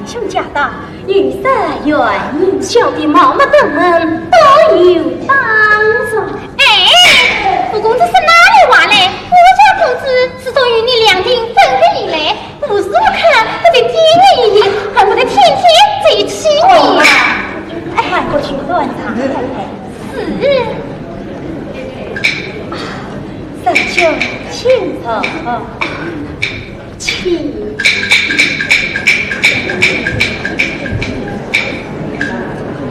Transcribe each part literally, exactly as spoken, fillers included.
兄家当，有失远迎，小弟冒昧登门，多有打扰。哎，蒲公子是哪里话来？我家公子自从与你两定分隔以来，无时无刻不在店里，恨不得天天在一起呢。哦，哎，快过去端茶喝喝。是。啊，小兄请坐。 请。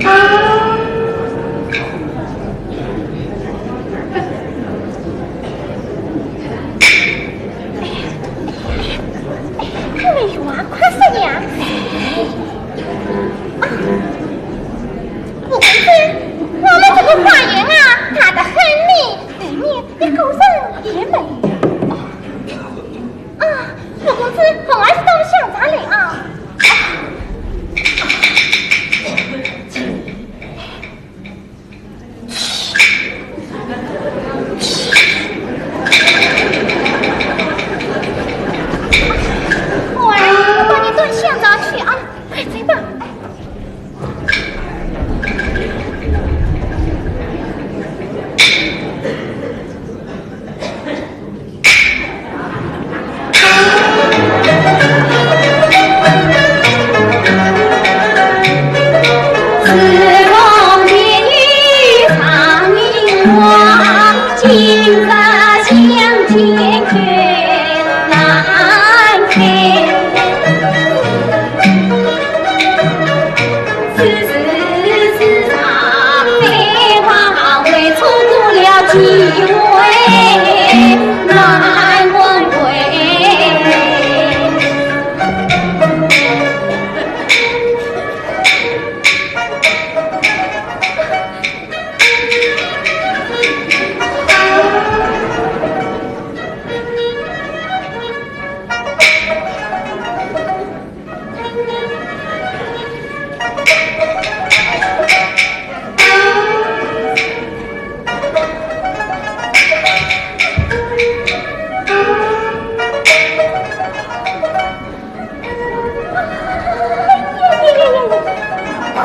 哎呀，哎呀，哎呀，你们有话快说呀！啊，不会是我们这个花园啊，大得很呢，里面一个人也没有。 啊，蒲公子，我儿子到了乡下来啊。我儿子，我帮你端香茶去啊，快走吧。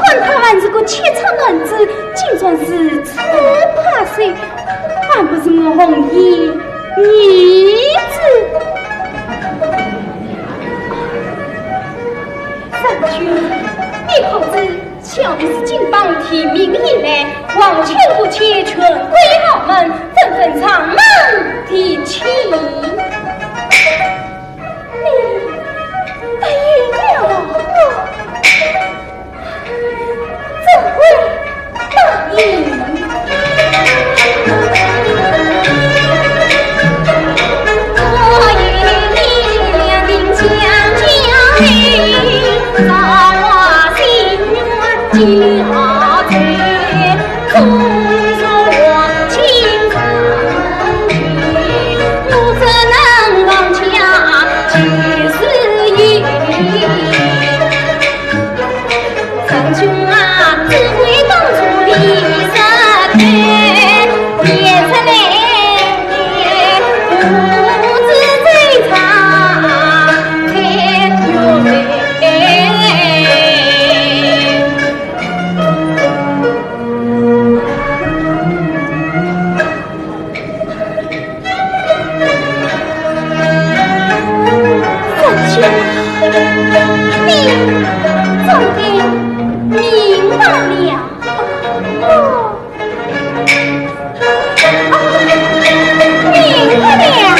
看他还是个七尺男子，竟然如此怕羞，还不是我红颜女子？三兄，你可知小弟自进榜题名以来，皇亲国戚，权贵豪门，纷纷上门提亲。 你答应了我，怎会答应？三兄，你做得明白了。哦，明白了。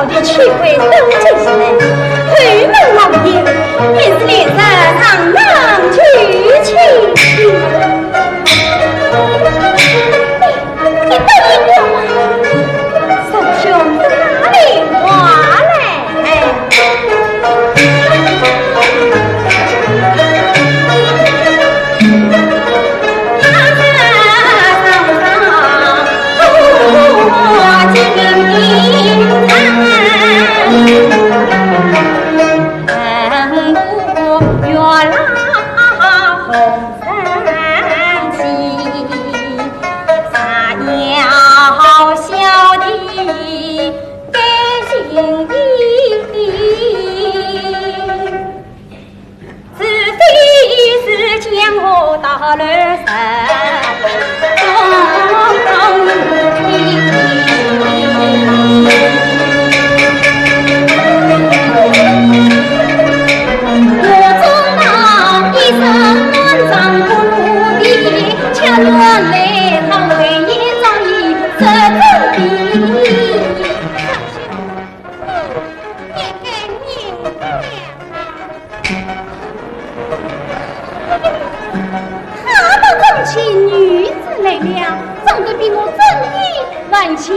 你去回东京来，后门老爷也是连日上堂求情。你，你等一等，师兄哪里话来？ 他的正妻女子来了，长得比我真的还像。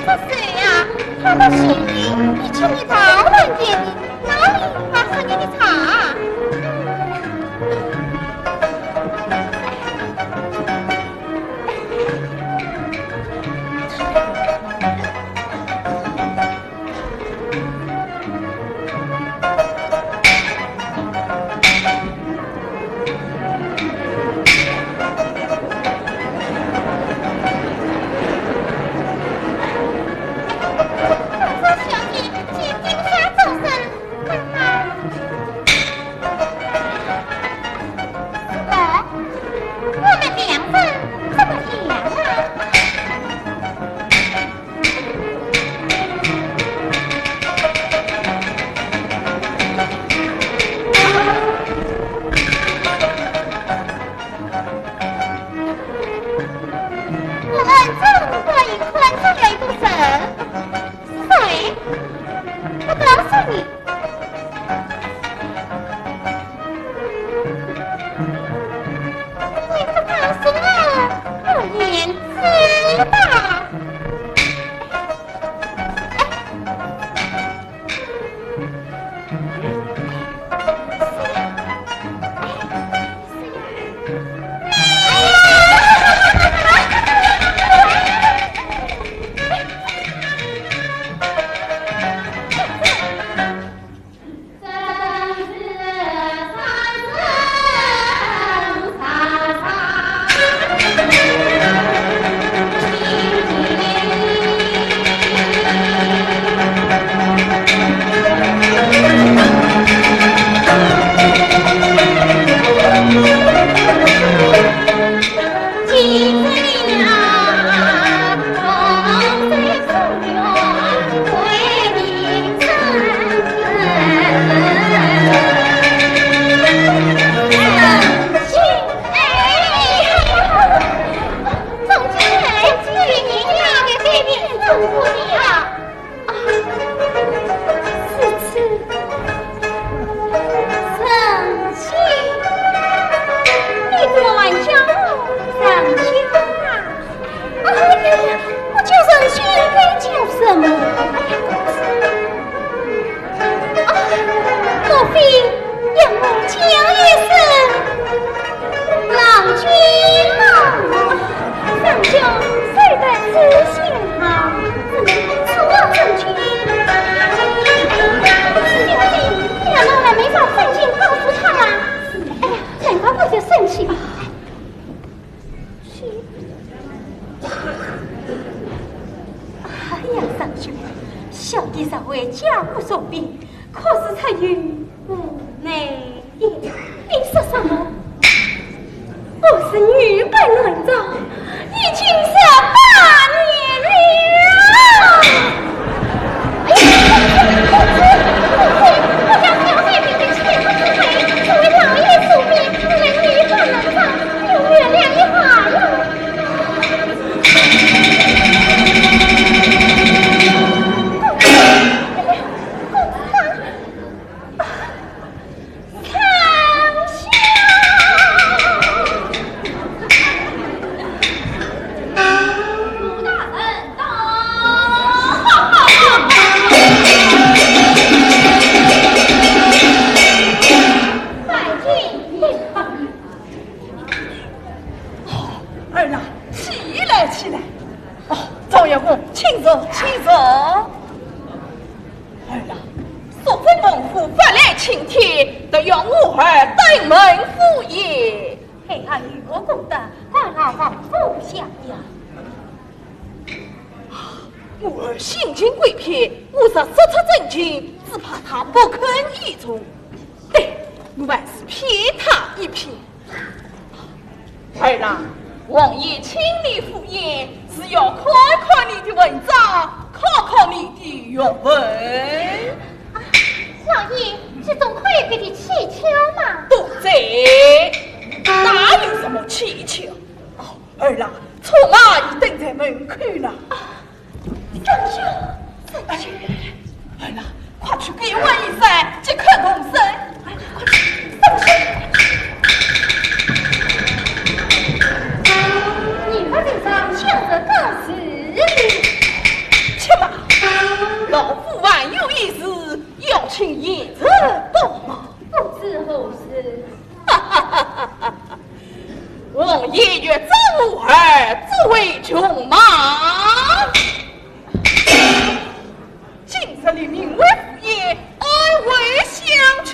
这谁呀？他的声音，你去你到人家的，哪里发出你的茶？小弟实为家国重病，可是出于无奈也。你说什么？我是女扮男装，已经十八年了。哎呀，公子，公子，公子，我家小姐病得七十之岁，这位老爷受病，你们女扮男装，有月亮一花了。 二郎，起来，起来。哦，状元公，请坐，请坐。二郎，素贞王府发来请帖，特要我儿登门赴宴。孩儿有何功德，还望王府相邀。我儿性情贵僻，我若说出真情，只怕他不肯依从。对，我还是骗他一骗。 儿啊，王爷请你赴宴，是要看看你的文章，考考你的学问。啊，老爷，这总可以别的蹊跷嘛。多嘴，哪有什么蹊跷？哦，儿啊，车马已等在门口了。啊， 圣兄，圣兄。哎呀，快去给我一扇，即刻动身。哎，快去，圣兄。你们这上想着干什么？且慢，老夫还有一事要请贤侄帮忙。不知何事？ 王爷欲召我儿作为军马。今日里名为赴宴，安危相求。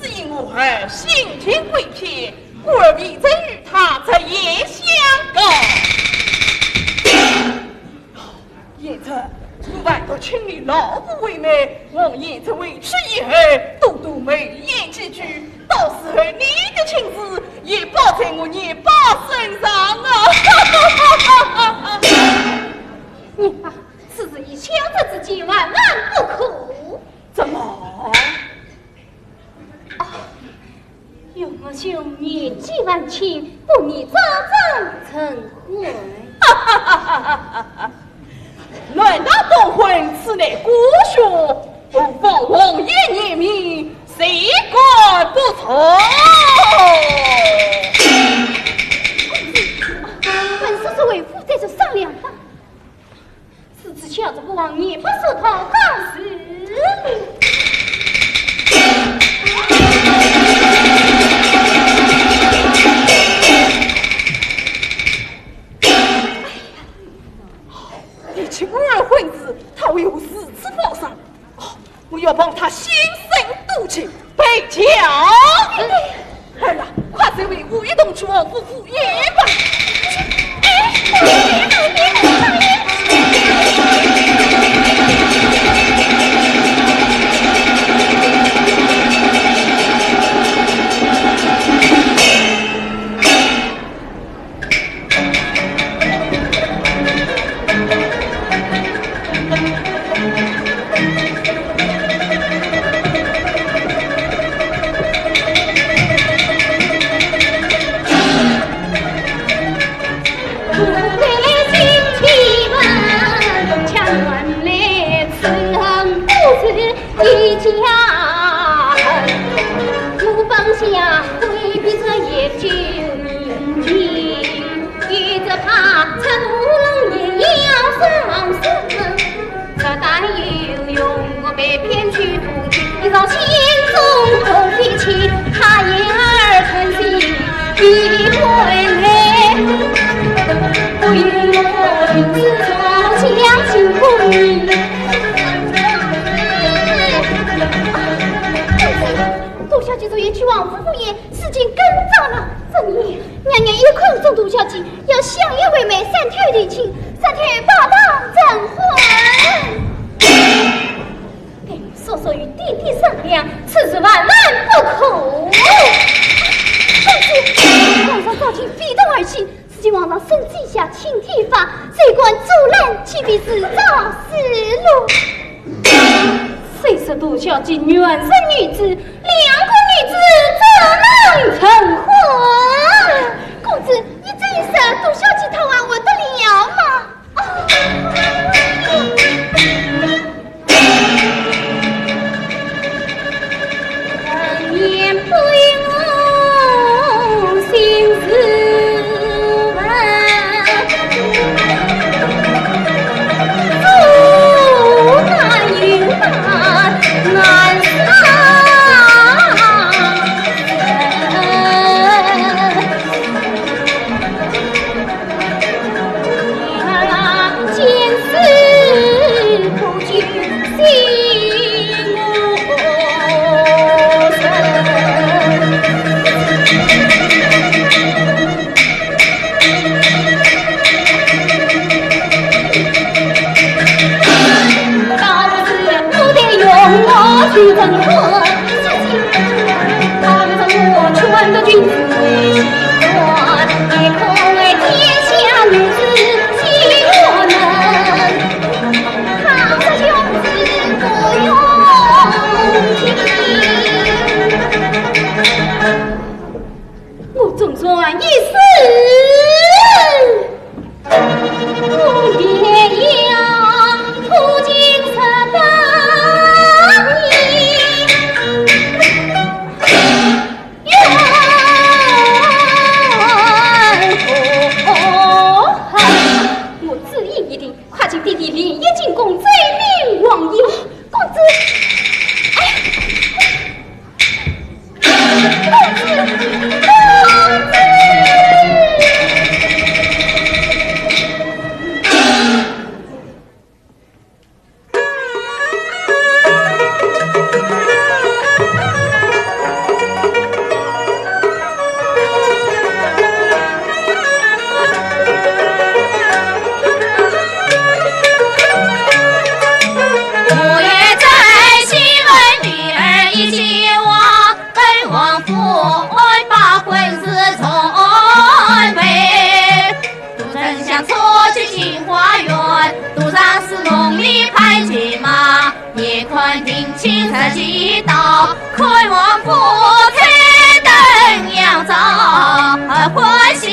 只因我儿性情贵僻，故而未曾与他直言相告。 贤侄，我还要请你老夫为媒，望贤侄回去以后，多多眉眼几句，到时候你的亲事也包在我年伯身上啊！娘啊，此事以小侄之见，万万不可。怎么？ 啊，岳母兄年纪还轻，不宜昭昭成婚。男大当婚，此乃国训，何况王爷严命，谁敢不从？本是为父在这商量吧。 是只晓得不忘年伯寿桃告辞。你这个二婚子，他为何如此放荡？哦， 我要帮他心生妒忌，备轿。儿啊，快随为我一同去王府赴宴吧。哎，大爷，大爷，大爷。杜小姐昨夜去王府赴宴，事情更糟了。怎么样？娘娘一看中杜小姐，要相约为媒，三天定亲，三天拜堂成婚。岂非自找死路？虽说杜小姐原是女子，两个女子怎能成婚？公子，你这一说，杜小姐她还活得了吗？哦。 我总算一死。 我主意已定，快请爹爹连夜进宫，奏明皇爷。公子，哎呀！ 我也在西门女儿一起望，本王府安把婚事从未。杜丞相初去御花园，途上是梦里拍骏马，夜看定亲十几道，看王府彩灯耀照，欢笑。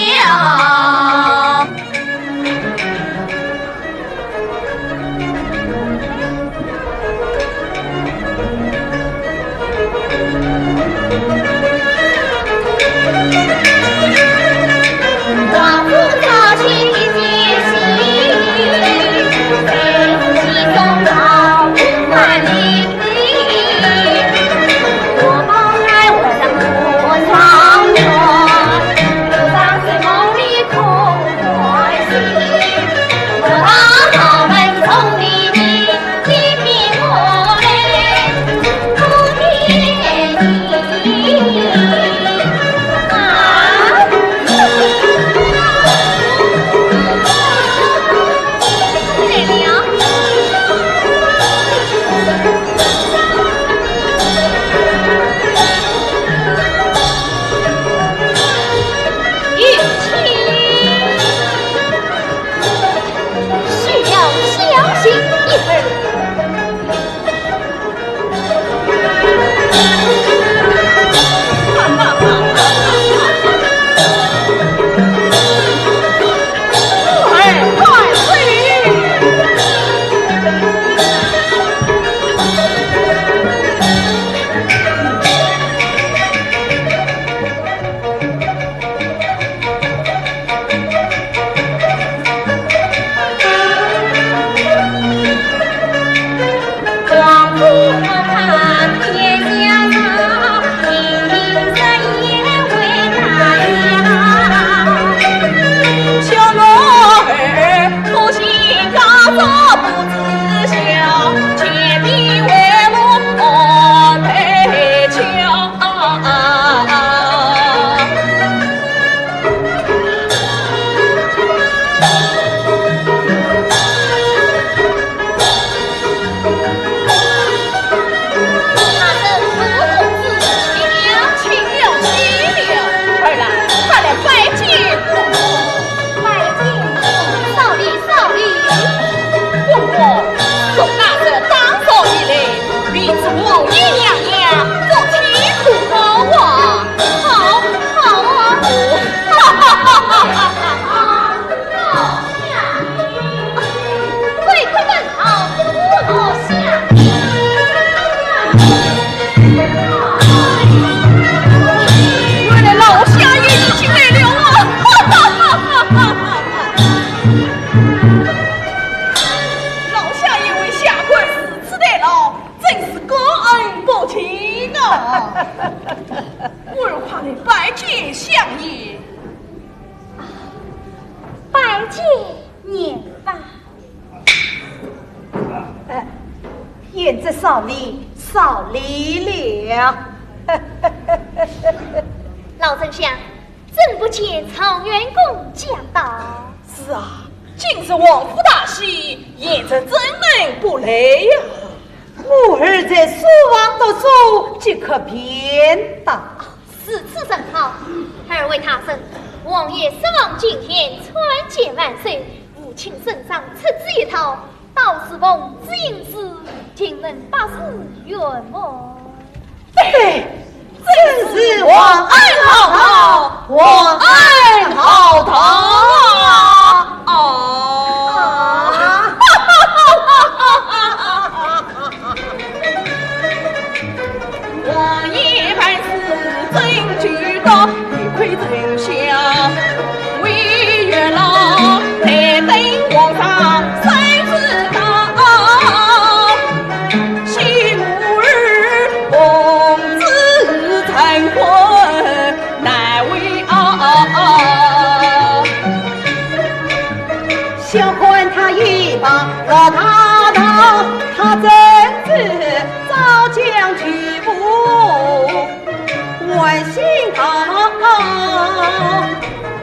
我儿快来拜见相爷。拜见年伯。哎，贤侄少礼，少礼了。老丞相，怎不见状元公驾到？是啊，今日王府大喜，贤侄怎能不来呀？ 我儿在书房读书，即刻便到。如此甚好。二位大人，王爷失望惊天，参见万岁。父亲圣上赐子一套，倒是奉子行事，定能百事圆满。对，真是皇恩浩浩，皇恩浩荡啊！哦。 王爷办事真周到，理亏丞相为月老，才等皇上圣旨到。昔我儿奉旨成婚难为熬。 小官他一把老大道，他怎知早将去步换新道。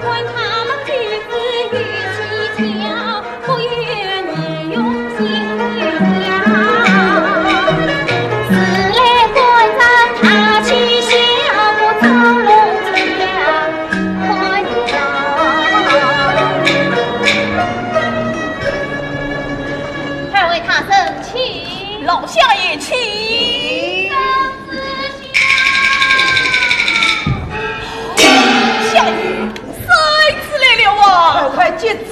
管他们君子有技巧，不愿你用心良。自来官场他去笑我走龙桥。 二位大人，请。老相爷，请。相爷，圣旨来了啊！快快接旨。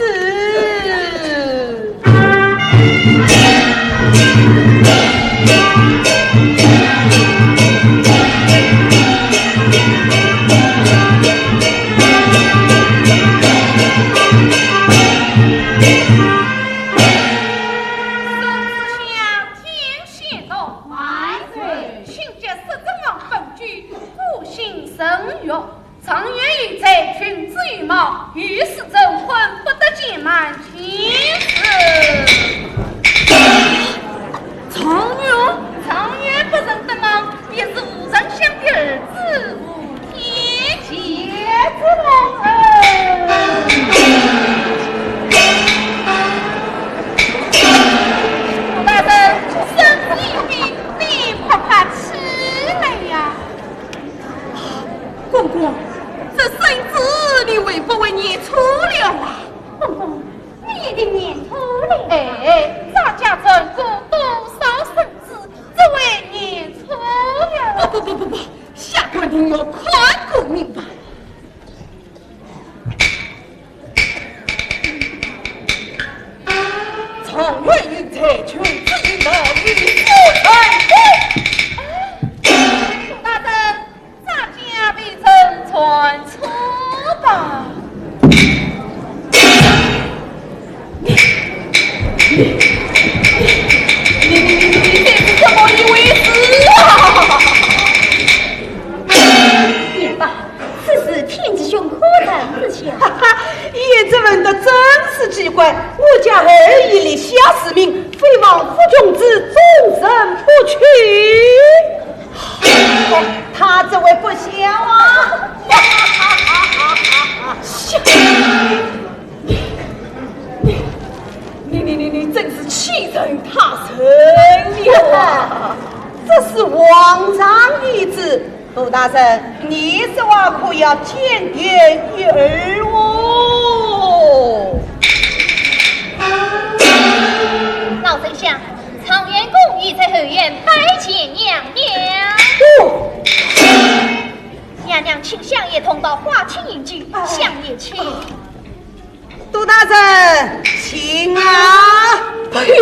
圣旨向天宣读。万岁。亲接摄政王本居，孤姓沈玉，状元有才，群子有貌，与世争婚，不得欺瞒。请旨。状元？状元不认得吗？也是吴丞相的儿子，吴天杰之人。吴大人，圣旨已毕，你快快起来呀！公公，这圣旨你会不会念错了啊？公公，你一定念错了。哎，咱家中过多少圣旨，怎会念错了？不不不不不，下官定要看个明白。 状元有才，群子有貌，与世争婚。大人，咱家未曾传错吧？你，你，你，你，你，你这是怎么一回事啊？ 年伯，此事天子兄可曾知晓？哈哈，贤侄问得真是奇怪，我家儿已立下誓命，非王府君子，终身不娶。他怎会不孝啊？ 你，你，你，你真是欺人太甚了啊！这是皇上的旨，杜大人，你说话可要检点一二哦。老丞相，状元公已在后院拜见娘娘。哦。娘娘请相爷同到花厅饮酒，相爷请。 杜大人，请啊！哎呦！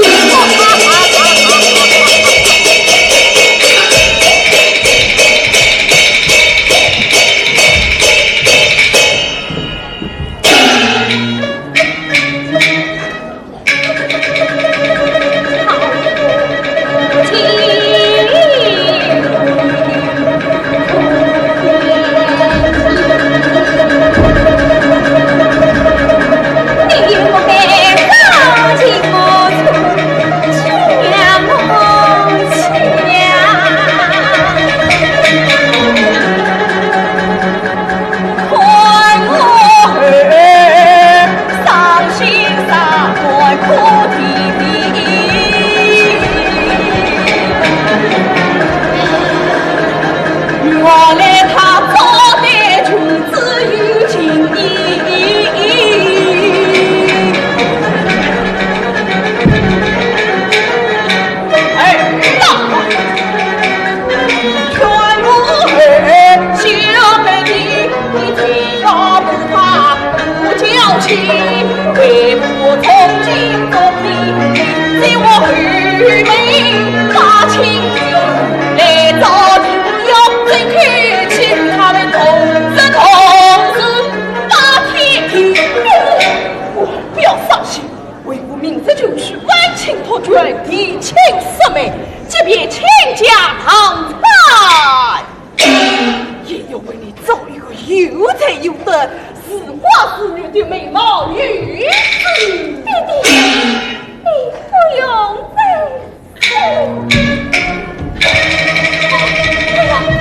妹把亲眷来找情友，只求请他们同吃同住，把天平。我不要伤心，为我明日就去，晚清托捐，提亲设媒，即便倾家荡产。 也要为你找一个有才有德、似花似玉的美貌女子。爹爹，你不用再说。哎呀，哎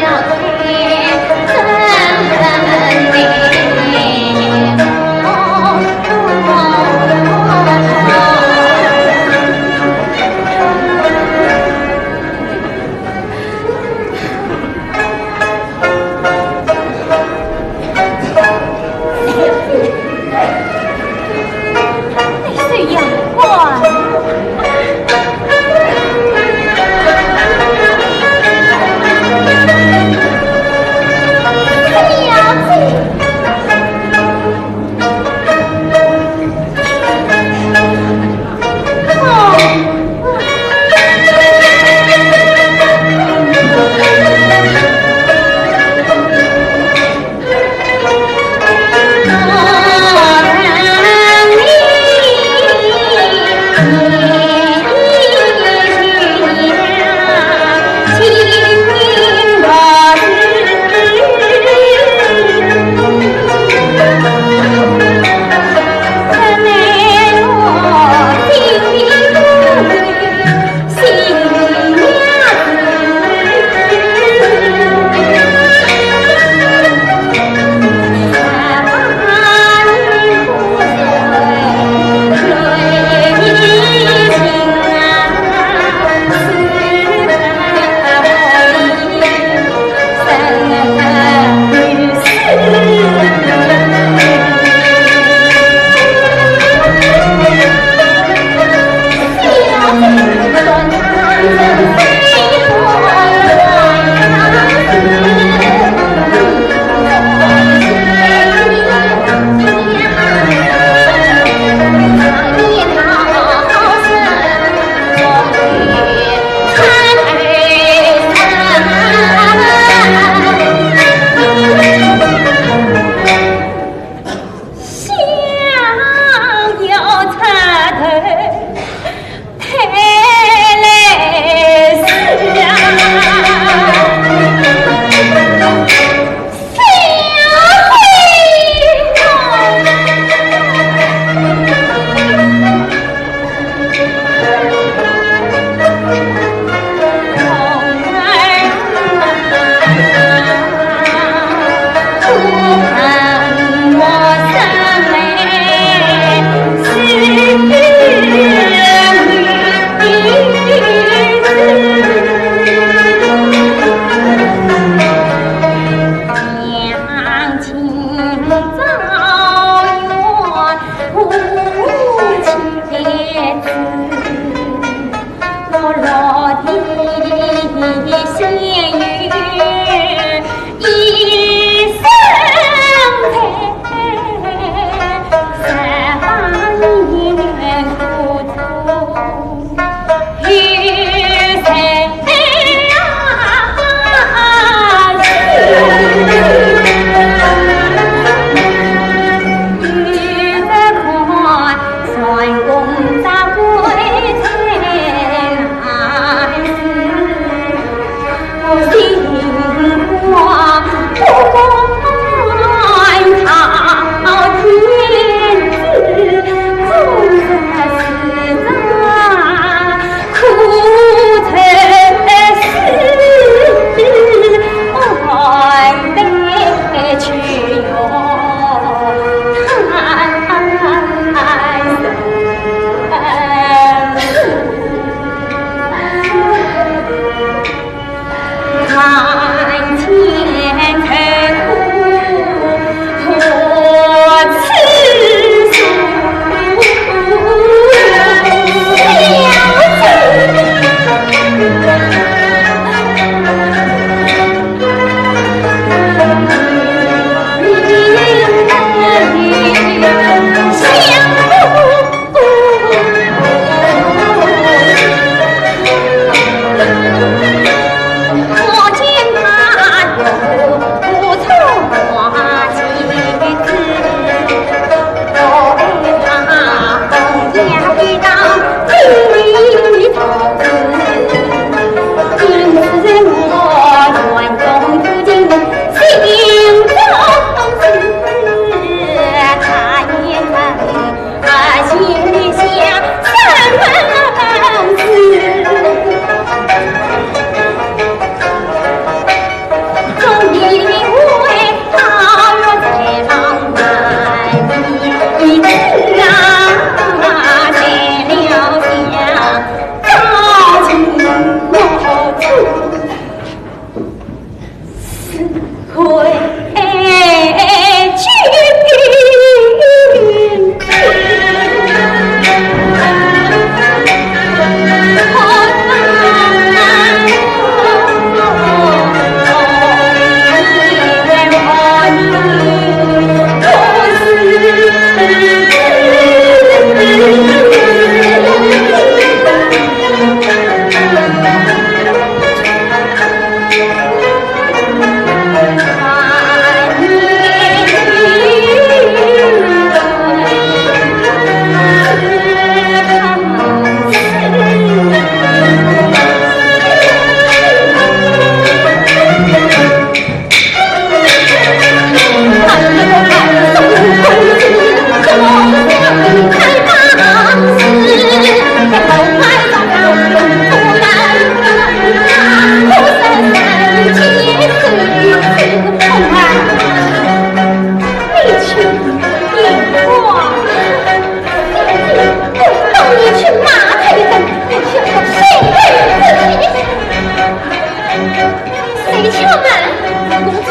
呀，哎呀！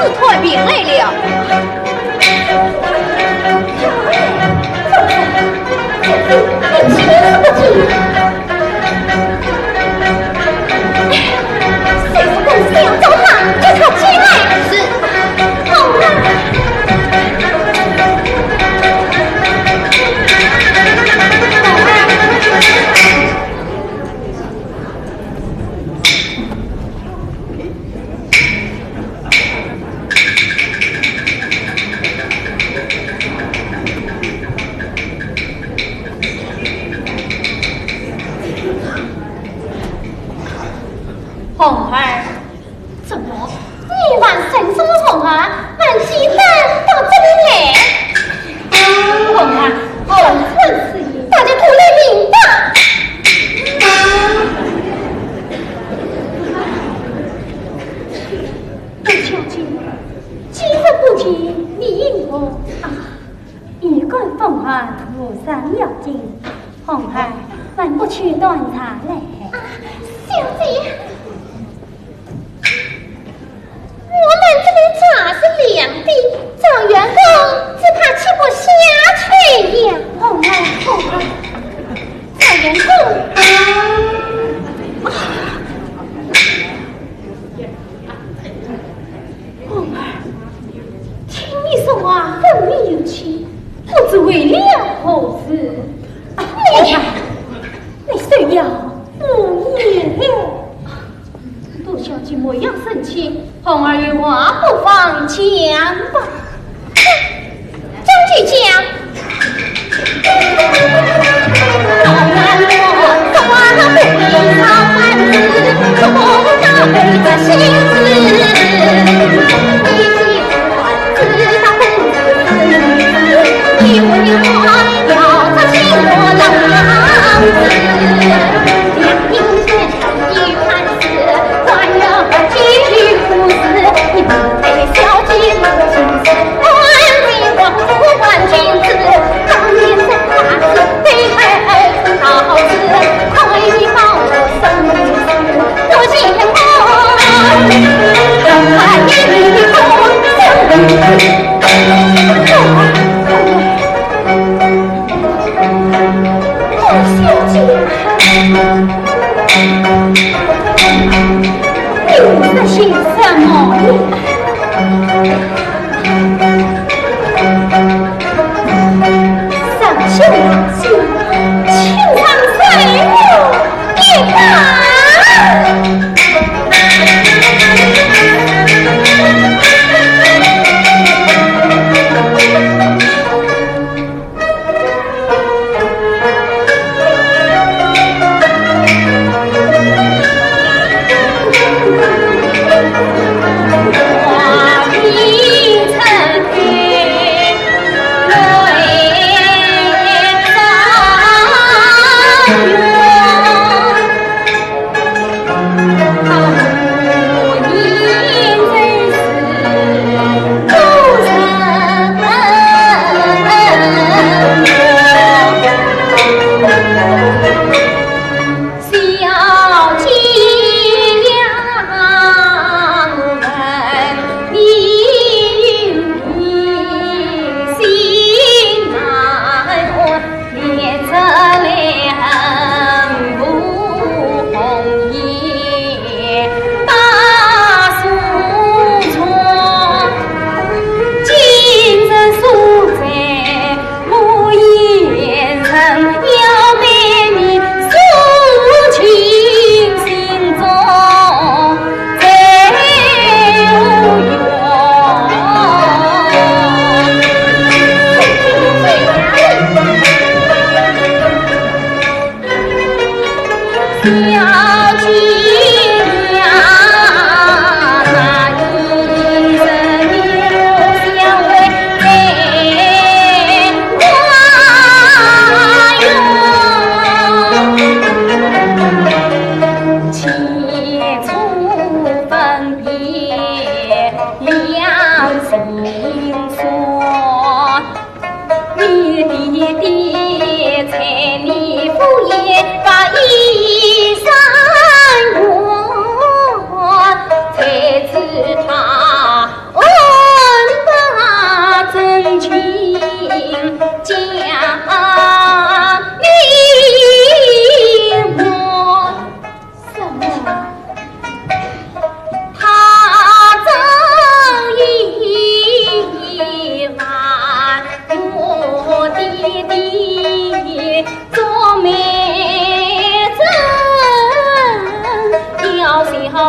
是太平来了。谁是公子要找他，叫他进来。是。好啊。红儿，怎么？你还生什么红儿？满心的到这里来。红儿，红儿，大家都来明白。 小姐，既然不见，你因何？啊，一干风寒，无伤要紧。红儿，还不去端茶来？啊，小姐，我们这里茶是凉的，状元公只怕吃不下去呀。红儿，红儿，状元公。啊。 红儿，听你说话分明有气，不知为了何事？啊，你，你休要胡言了。杜小姐莫要生气，红儿有话不妨讲吧。 张举家。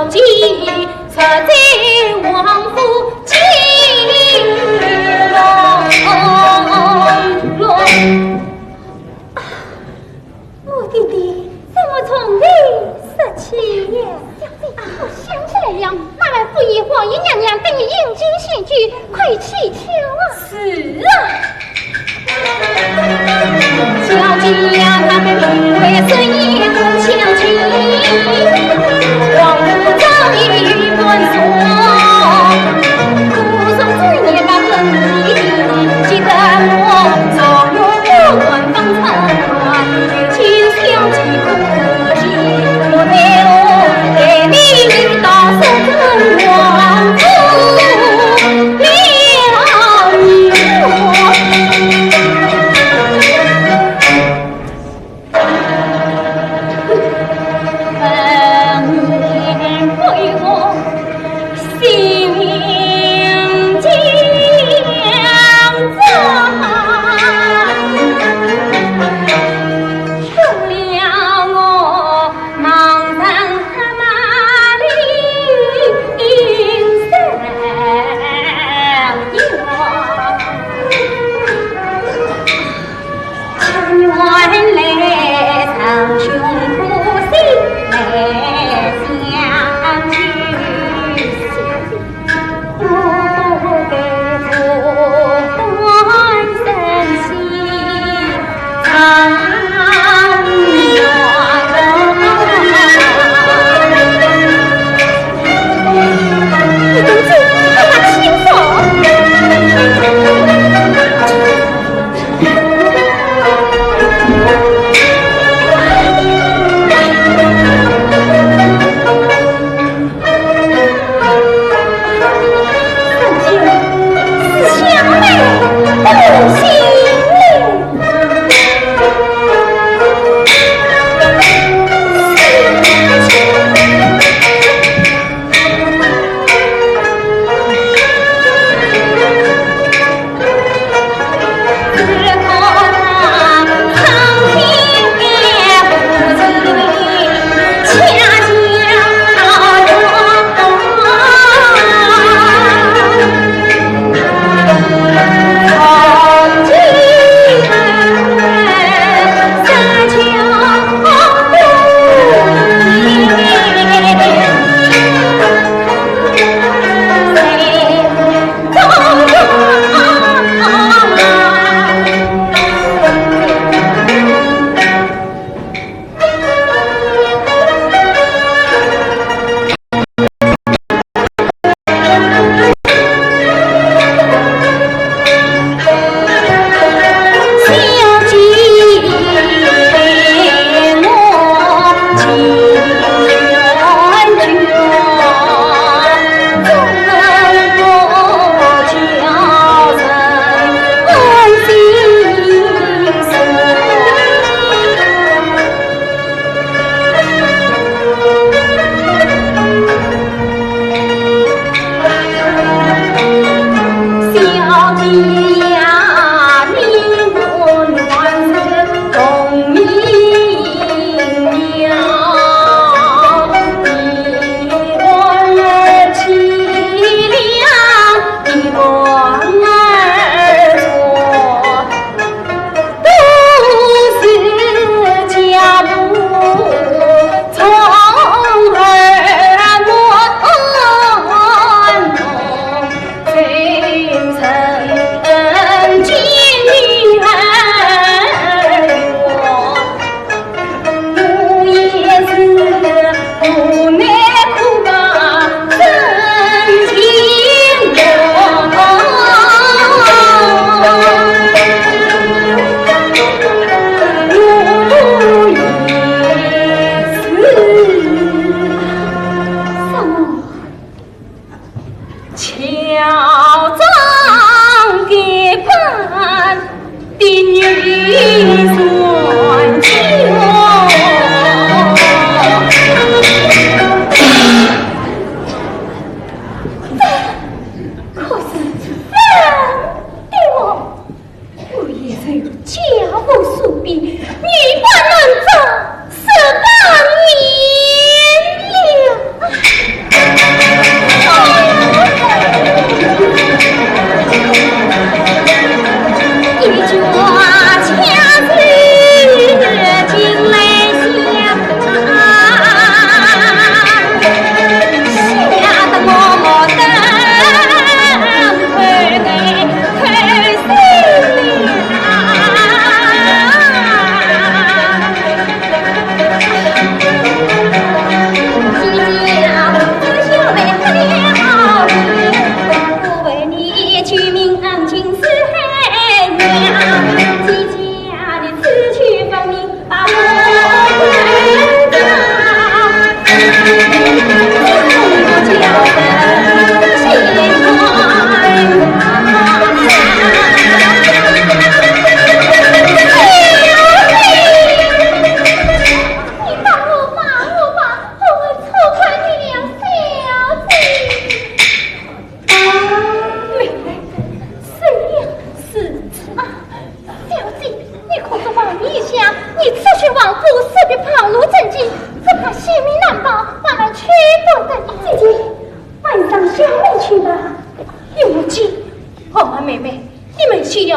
我弟弟怎么从头说起呀？小姐，我想起来了，那晚不是皇姨娘娘等你迎接前去，快去。 是啊。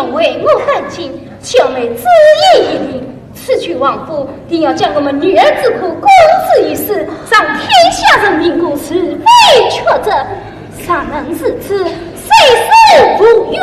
为我担心，小妹只言一定，此去王府，定要将我们女儿之苦公之于世，让天下人民公是非曲折。尚能如此，谁是无用？